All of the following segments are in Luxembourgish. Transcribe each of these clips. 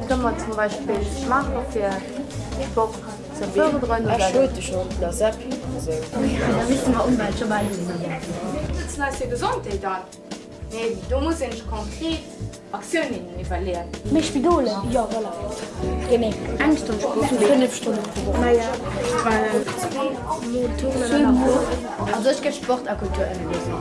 Wat kënne mer zum Beispill maache fir Sport ze fërderen? Esch huet de schonn, d'Lasep a sou. Da misste mer Umwelt scho bal hunn. Nützen eis hir Gesondheet an? Nee, do muss een sech konkret Aktiounen iwwerleeën. Méi Spidolen, jo voilà, genee. Eng Stonn Sport, 5 Stonnen pro Woch. Also ech géif Sport a Kultur ënnerloossen.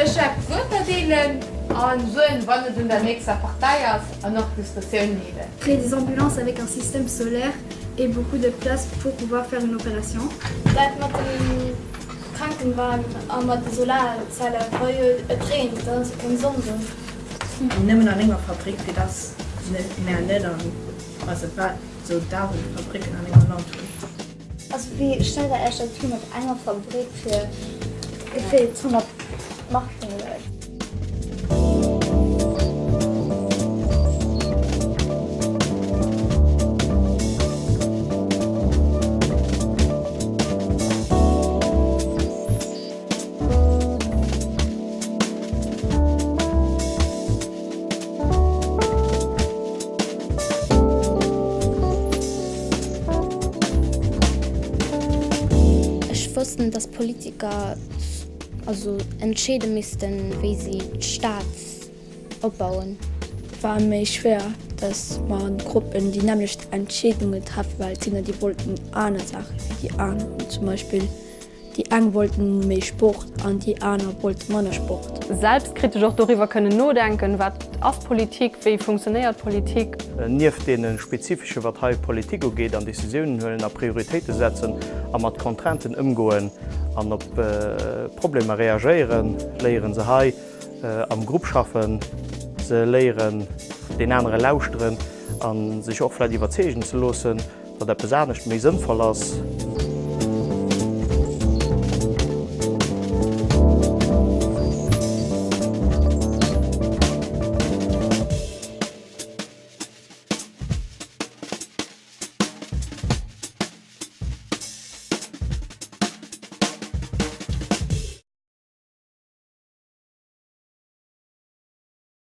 Ech wäert d'Wuert erdeelen a soen, wann et un der nächster Partei ass, an och d'Diskussioun leeden. Créer des ambulances avec un système solaire et beaucoup de place pour pouvoir faire une opération. Dat mat dem Krankenwagen a mat de Solarzellen, wa jo et reent, dann ass jo keng Sonn do. Nëmmen an enger Fabrik, fir dass mär net an, also wat sou 1.000 Fabricken an engem Land hunn. Also wéi stellt der Iech dat vir mat enger Fabrik fir gefillt 100 Marken oder? Ech wosst net, dass Politiker also entscheede missten, wéi si d'Stad opbauen. War méi schwéier, dass mer an Gruppen déi nämmlecht Entscheedungen treffen, well et sinn der, déi wollten aner Saache wéi déi aner. Zum Beispill Déi eng wollten méi Sport an déi aner wollte manner Sport. Selbstkritesch och doriwwer kënnen nodenken, wat ass Politik, wéi funktionéiert Politik. Nieft deene spezifesche wat hei Politik ugeet an Decisiounen huelen a Prioritéite setzen a mat Contrainten ëmgoen an op Problemer reagéieren, léiere se hei am Grupp schaffen, se léieren deen anere lauschteren a sech och vläicht iwwerzeegen ze loossen, datt eppes anescht méi sënnvoll ass.